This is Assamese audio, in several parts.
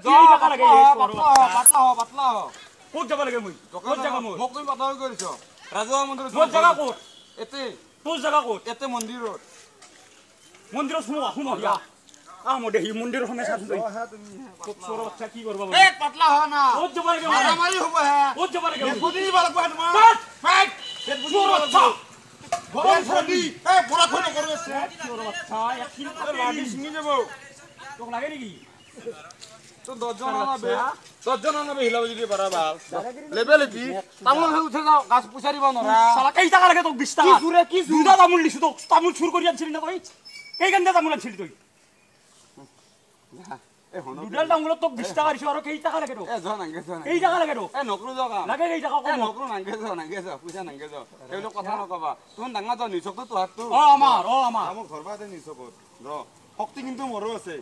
কেই টকা লাগে? পাতলা হ, পাতলা হ। ক'ত যাব লাগে মই? ক'ত জাগা মোৰ? মোক তুমি পাতলা কৰিছ। ৰাজহুৱা মন্দিৰত। মোৰ জাগা ক'ত? এতে। তোৰ জাগা ক'ত? এতে মন্দিৰত। মন্দিৰত সোমোৱা, সোমোৱা। ইয়া আহ, মই দেখি মন্দিৰৰ সোমাই চাচোন তই। তোক চোৰৰ বাচ্চা কি কৰবা? এই পাতলা হ না। ক'ত যাব লাগে? মাৰামাৰি হ'ব হে। ক'ত যাব লাগে? বুজি দিব লাগিব তোমাৰ। চোৰৰ বাচ্চা। গৰম চৰ্দি। এই বৰা থৈ নকৰো। চোৰৰ বাচ্চা, লাঠি ছিঙি যাব। তোক লাগে নেকি? তো 10জন আনাবে, 10জন আনাবে। হিলাব যদি পাৰা ভাল লেবেল এটি তামোল খাই উঠে যাও, গাছ পইচা দিব নৰা। শালা, কেই টাকা লাগে তোক? 20 টাকা? কি চুৰে, কি চুৰ? দুটা তামোল দিছো তোক। তামোল চুৰ কৰি আনছিলি না তই? কেইখান তামোল আনছিলি তই? দুডাল তামোলত তোক 20 টাকা দিছো, আৰু কেই টাকা লাগে তোক? এ যোৱা, নাংগে যোৱা। কেই টাকা লাগে তোক? এ নকৰো, যোৱা কাম। লাগে কেই টাকা? এ নকৰো, নাংগে যোৱা, নাংগে যোৱা, পইচা নাংগে যোৱা। এইবিলাক কথা নকবা। তুমি ডাঙৰ যোৱা, নিচকটো তোহাৰটো। অ আমাৰ, অ আমাৰ। মোক ধৰবা দে নিচকত ৰ। শক্তি কিন্তু মোৰো আছে।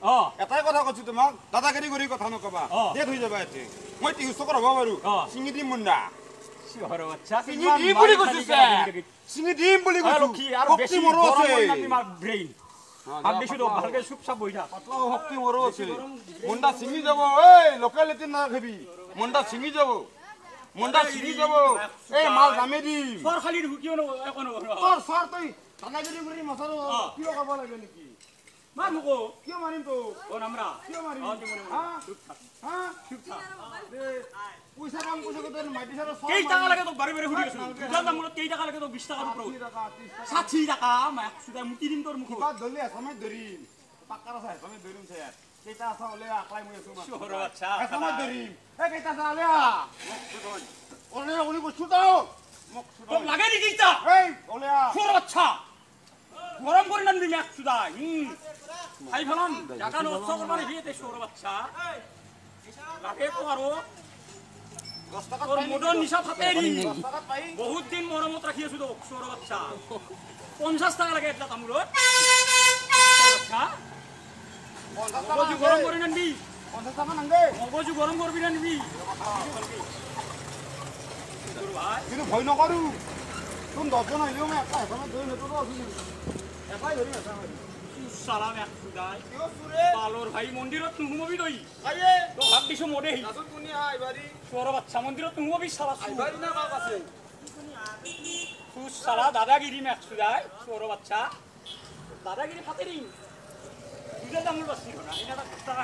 এটাই কথা কৈছো তোমাক, দাদাগিৰি কৰি কথা নকবা, ডেট হৈ যাবা। এতিয়া মই টিউচকৰ হ'ব পাৰো, ছিঙি দিম মুণ্ডা। ছিঙি দিম বুলি কৈছো, ছিঙি দিম বুলি কৈছো। শক্তি মোৰো আছে। ব্ৰেইন ভাত দিছো তোক, ভালকে চুপ চাপ বহি থাক। পাতলা শক্তি মোৰো আছে। মুণ্ডা ছিঙি যাব। এই লোকেলিটি নাৰাখিবি, মুণ্ডা ছিঙি যাব, মুণ্ডা ছিঙি যাব। এই মাল দামে দিম। চৰ খালি কিয়? তোৰ চৰ। তই দাদাগিৰি কৰি মচাৰো কিয় ক'ব লাগে নেকি? মাৰ মোকো। কিয় মাৰিম তোক? অ নামৰা। কিয় মাৰিম? হা, পইচা কাম কৈছো, মাটি। কেই টকা লাগে তোক? বাৰে বাৰে সুধি আছো। দুটা তামোলত কেই টকা লাগে তোক? 20 টকাৰ ওপৰত 60 টকা। মাক চুদাই মুতি দিম তোৰ মুখত। ধৰলি এচামাই ধৰিম। পাক্কাৰ আছে, এচামাই ধৰিম। স্যাৰ, কেইটা আছা ওলে। আকলাই মই আছো। আচ্ছা, এচামাই ধৰিম। এই কেইটা আছা ওলে, ওলে ওলি কৈছো তো মোক। তোক লাগে নেকি ইটা? এই ওলে। চোৰ বাচ্চা, গৰম কৰি নানবি মেক চুদাই। খাই ফেলাম। জাগা নষ্ট কৰবা নেকি এতে? চোৰ বাচ্চা, লাগে তো আৰু তোৰ মদৰ নিচা থাকে নি? বহুত দিন মৰমত ৰাখি আছো তোক। চোৰ বাচ্চা, 50 টকা লাগে এটা তামোলত? মগজু গৰম কৰি নানবি। 50 টকা নাংগে। মগজু গৰম কৰবি নানবি। কিন্তু ভয় নকৰো। তোৰ 10জন আহিলেও মই একা এখনত ধৰিম। সেইটোতো আছো, একাই ধৰিম, একা মাৰি সালাম এক সুদাই পালৰ ভাই। মন্দিৰত নুসুমাবি তই। তোক ভাগ দিছো মদেহি। চোৰৰ বাচ্চা, মন্দিৰত নুসুমাবি সালা। সালা দাদাগিৰি মেক সুদাই। চোৰৰ বাচ্চা, দাদাগিৰি ফাটি দিম। দুটা তামোল বাচি না। এটা 10 টাকা।